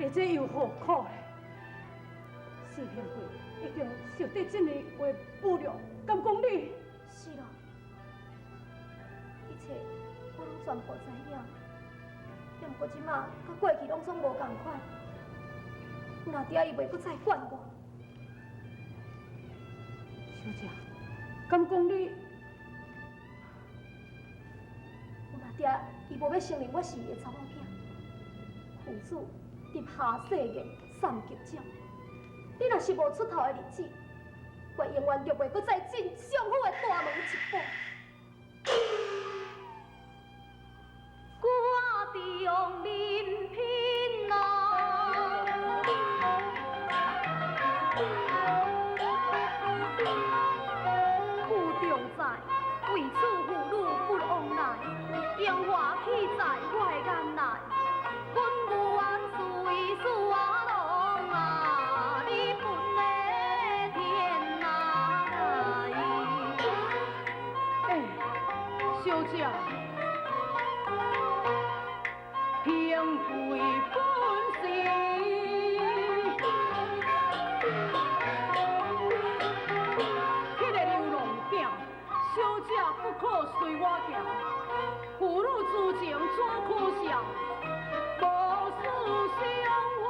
欸，這又何苦呢？四平貴已經受得這麼話侮辱，敢講你？是咯，一切我攏全部知影，也毋過這馬佮過去攏總無仝款。若爹伊袂閣再管我。小姐，敢講你？有若爹伊無欲承認我是伊的查某囝，父子伫下世言三級掌。你若是無出頭的日子，我永遠就袂閣再進相府的大門一步。我中面貧啊，富中在，為此婦女不往來，榮華起在我的眼內，阮無緣隨事啊郎啊，你分的天啊來。欸，小姐。平貴本是，彼个流浪囝，小姐不可隨我行。父女之情怎可笑？無事相負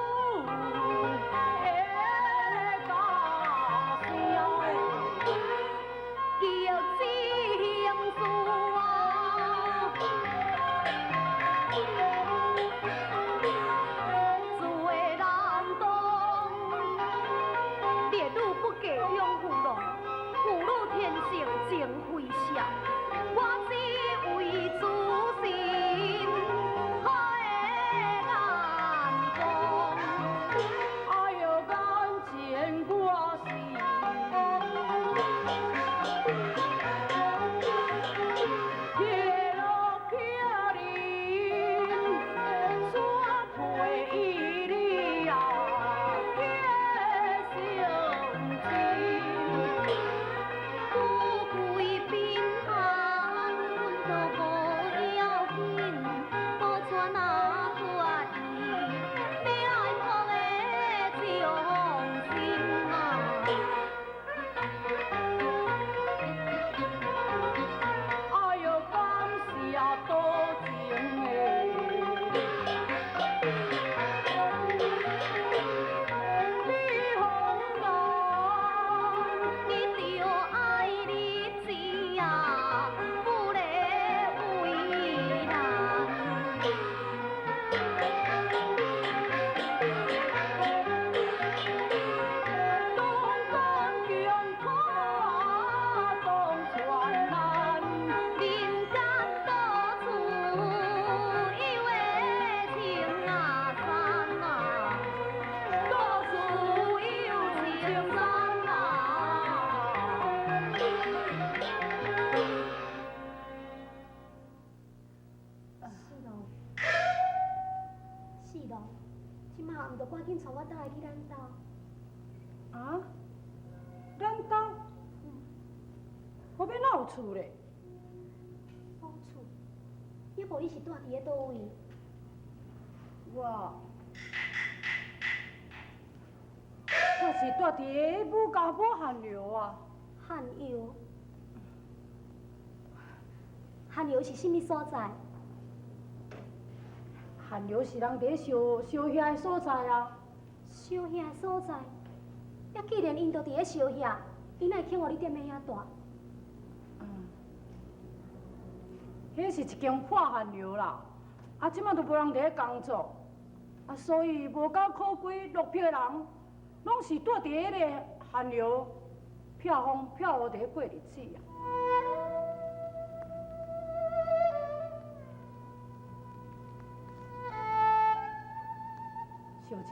的家鄉。逆子行事啊！做難當，烈女不嫁勇夫郎，婦女天性情非少。我只為主神的眼光。哎喲，眼前我是彼个落魄人，怎配与你啊结成亲？富貴貧寒，阮都無要緊，無怎那決意，欲愛福的終身啊！哎喲，感謝多情的李鳳娥。你著愛日子啊，不咧為難。當艱強苦啊，當傳難。人間到處有的情啊山啊，到處有情山啊。四郎，四郎，這馬毋著趕緊帶我轉來去咱兜。啊？咱兜？我欲哪有厝咧？無厝，抑無你是蹛佇咧佗位？我是蹛佇咧武家堡漢寮啊。漢窯？漢窯是啥物所在？漢寮是人佇咧燒燒遐的所在啊。燒遐的所在？啊，既然𪜶都佇咧燒遐，𪜶哪會肯予你踮咧遐蹛？嗯，彼是一間破漢寮啦，啊，這馬都無人佇咧工作，啊，所以無家可歸落魄的人，攏是蹛佇彼个漢寮，避風避雨佇咧過日子啊。小姐，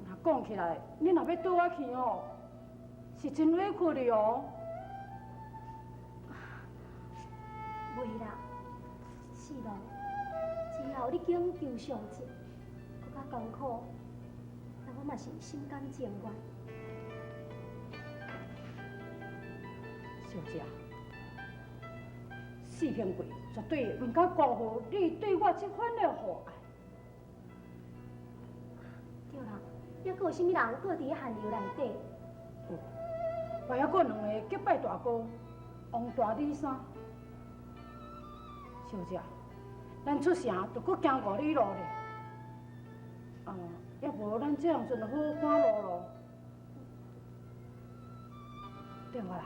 若講起來，你若欲綴我去哦，是真委屈你哦。袂啦，四郎，只要你肯求上進，閣較艱苦，那我嘛是心甘情願。小姐，四平貴絕對毋敢辜負你對我這款的厚愛。閣有啥物人閣佇咧寒流內底？有，還猶閣兩个結拜大哥，王大李三。小姐，咱出城就閣行五里路咧。啊，抑無咱這樣陣就好趕路囉。綴我來。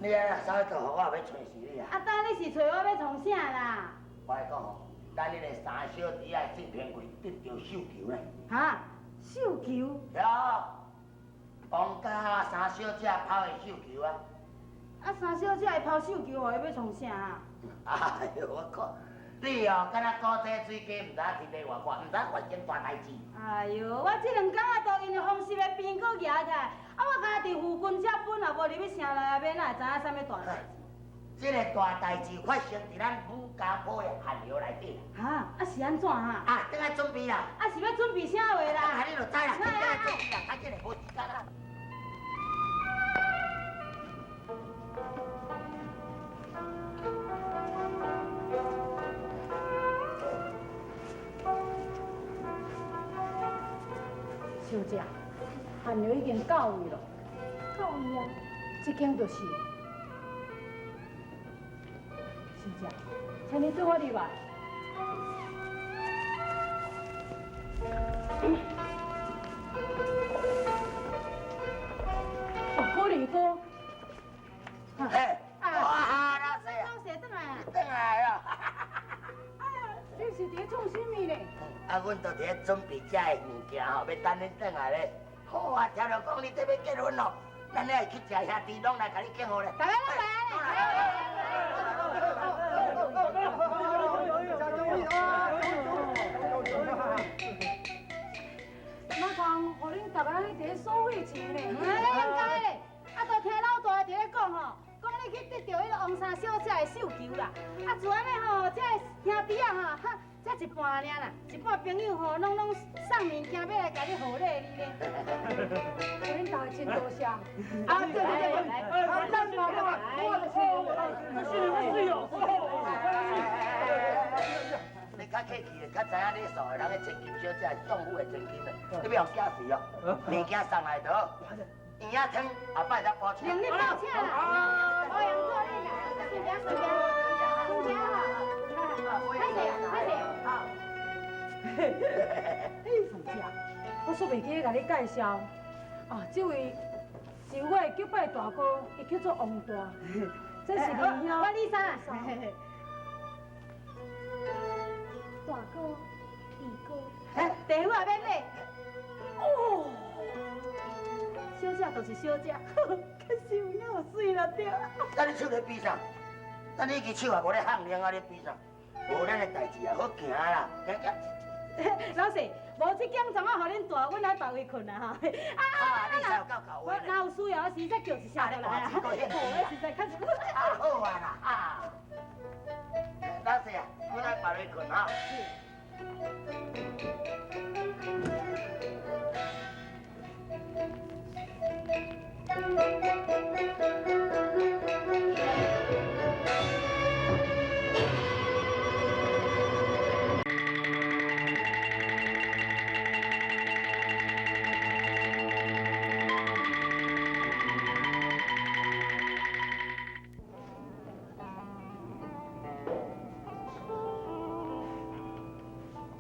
你啊，啥做予我欲揣死你啊？啊，等你是揣我欲创啥啦？我来讲吼，咱彼个三小弟仔郑平贵得著绣球呢。哈？绣球？对啊，王家三小姐拋的绣球啊。啊，三小姐會拋繡球，予伊欲創啥啊？哎喲，我靠！你哦，敢若古井水雞，毋知影天地外闊，毋知影發生大代誌。哎喲，我這兩工啊，都因為風濕的邊閣夯起來，啊，我敢若佇附近遮分啊，無入去城內啊，欲哪會知影啥物大代誌？這个大代誌發生佇咱武家埔的旱窑內底。哈，啊是按怎哈？啊，轉來準備啦！啊是欲準備啥話啦？啊，你就知啦，轉來準備啦，較緊的無時間啦。小姐，旱窑已經到位囉。到位啊！這間就是。小姐，請你綴我入來。哦，可二哥。嘿，哇，老師老師轉來啊！轉來啊！哎呀，你是佇咧創啥物呢？啊，阮都佇咧準備這个物件吼，欲等恁轉來咧。好啊，聽著講你這欲結婚咯，咱咧去食兄弟，攏來共你祝賀咧。大家攏來啊！哪通予恁逐家佇咧耍廢錢呢？哎，應該咧。啊，都聽老大佇咧講吼，講你去得著彼个王三小姐的繡球啦。啊，自按呢吼，這个兄弟仔吼，哈，才一半爾啦，一半朋友吼，攏攏送物件欲來共你賀禮你咧。予恁大家真多謝。啊，對對對，哎，咱嘛嘛，我就是，這是我是哦。你較客氣，較知影禮數的人，彼千金小姐是丈夫的千金的，你欲予寄隨哦，物件送來就好，圓仔湯後擺才補請。用你補請啦，我用做你啦，隨便隨便，隨便哈。歹勢歹勢。哎，小姐，我煞袂記得共你介紹，啊，這位是我的結拜大哥，伊叫做王大，這是二兄。我李三。大哥，二哥，地府也免買。哦，小姐就是小姐，確實有影有媠啦對。那你手咧比啥？咱你支手也無咧項鏈啊，你比啥？無咱的代誌啊，好行啦，行行。老師，無這間怎啊予恁大，阮來別位睏啦吼。啊啊，你才有夠夠我若有需要時再叫一聲就來啊。我實在較啊好啊啦啊。老師啊，阮來別位睏哈。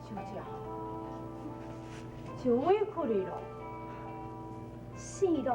小姐，就委屈你囉。是囉。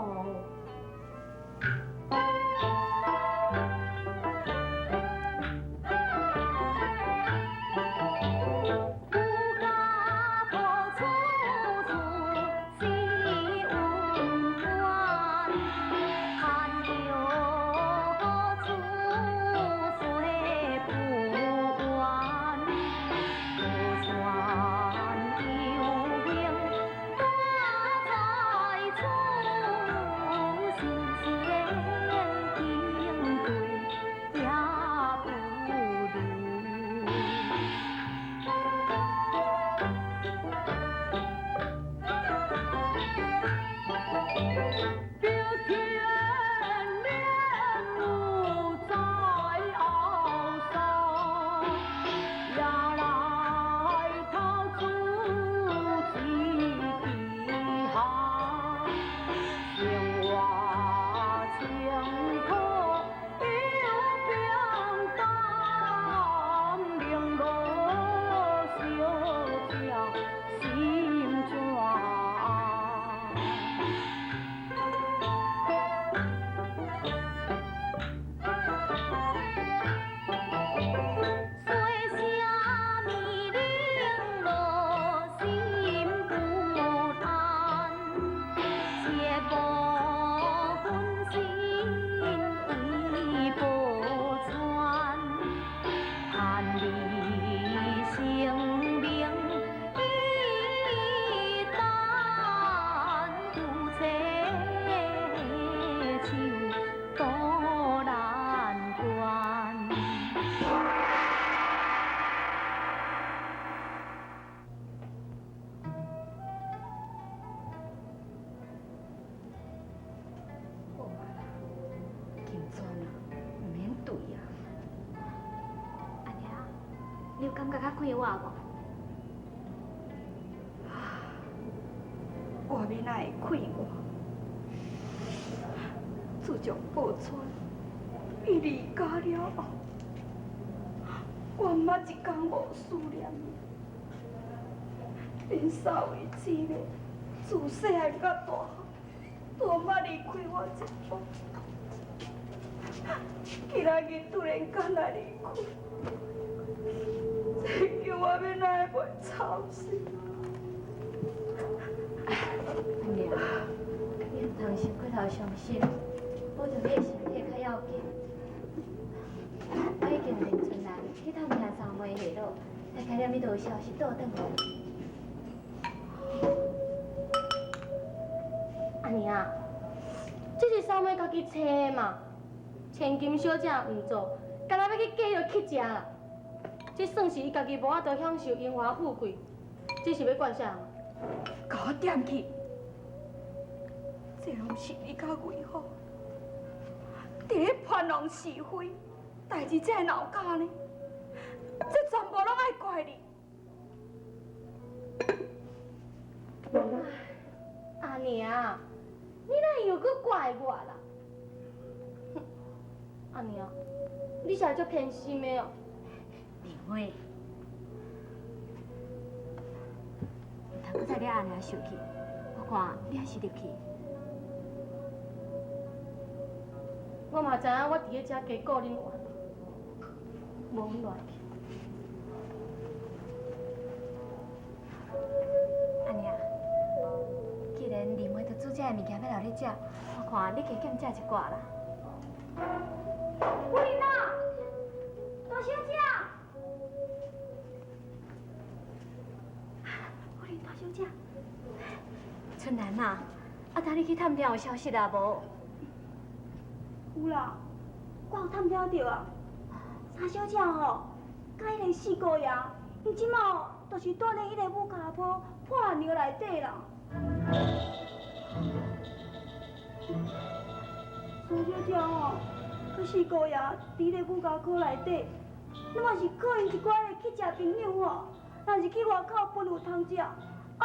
好啊啦，金川啊，毋免对啊。阿娘，你有感覺較快活無？我欲哪會快活？自從報川伊離家了後，我毋捌一工無思念伊。恁三位姊妹自細漢到大漢，都毋捌離開我一步。今仔日突然間來離開，這叫我欲哪會袂操心？阿娘，你毋通傷過頭傷心，保重你的身體較要緊。我已經令春蘭去探聽三妹下落，大概連伊就有消息倒轉來。阿娘，這是三妹家己揣的嘛，千金小姐毋做，干焦欲去嫁彼个乞食啦。這算是伊家己無法度享受榮華富貴，這是欲怪啥人？共我踮去！這攏是你佮魏虎佇咧攀弄是非，代誌才會鬧架呢。這全部攏愛怪你。阿娘，你哪會又閣怪我啦？哼，阿娘，你是足偏心的哦。丽花，毋通閣再惹阿娘受氣，我看你還是入去。我嘛知影，我佇咧遮加顧恁冤，無阮賴去。阿娘，既然二妹都煮這个物件欲留你食，我看你加減食一寡啦。夫人啊，大小姐，夫人大小姐，春蘭啊，啊，當你去探聽有消息啊無？有啦，我有探聽著啊。三小姐吼，佮彼个四姑爺，𪜶這馬哦，就是蹛咧彼个武家坡破烂寮內底啦。三小姐吼，佮四姑爺佇彼个武家坡內底，你嘛是靠𪜶一寡的乞食朋友吼，若是去外口分有通食，啊，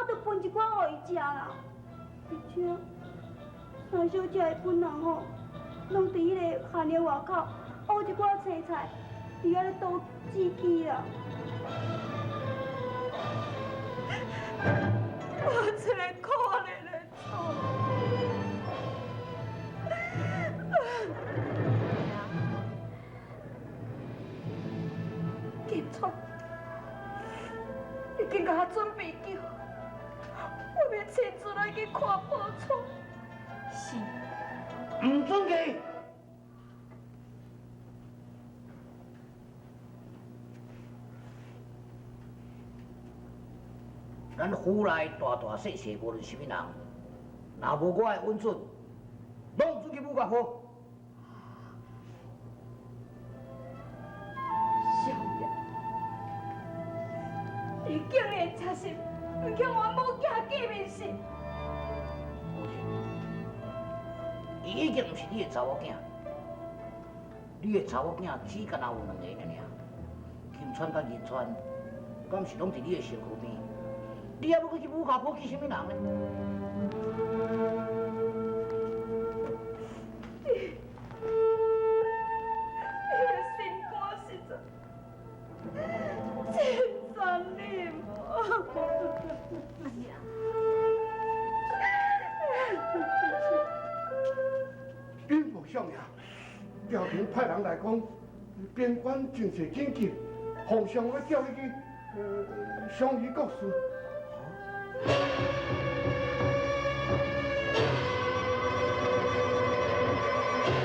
就分一寡予伊食啦。而且三小姐的本人吼，攏佇彼个寒寮外口挖一寡青菜，佇遐咧倒子機啦。我這个可憐的厝。金川，你緊共我準備轎，我欲親自來去看寶川。是。毋准去！咱府內大大細細，無論啥物人，若無我的允准，攏毋准去武家坡。少爺，你竟然真是毋肯阮某囝見面是？夫人，伊已經毋是你的查某囝，你的查某囝只干焦有兩个爾爾，金川佮銀川，敢是攏佇你的身軀邊？你猶欲閣去武家坡見啥物人呢？你的心肝實在真殘忍哦！阿娘，禀報相爺，朝廷派人來講，邊關情勢緊急，皇上欲調你去商議國事。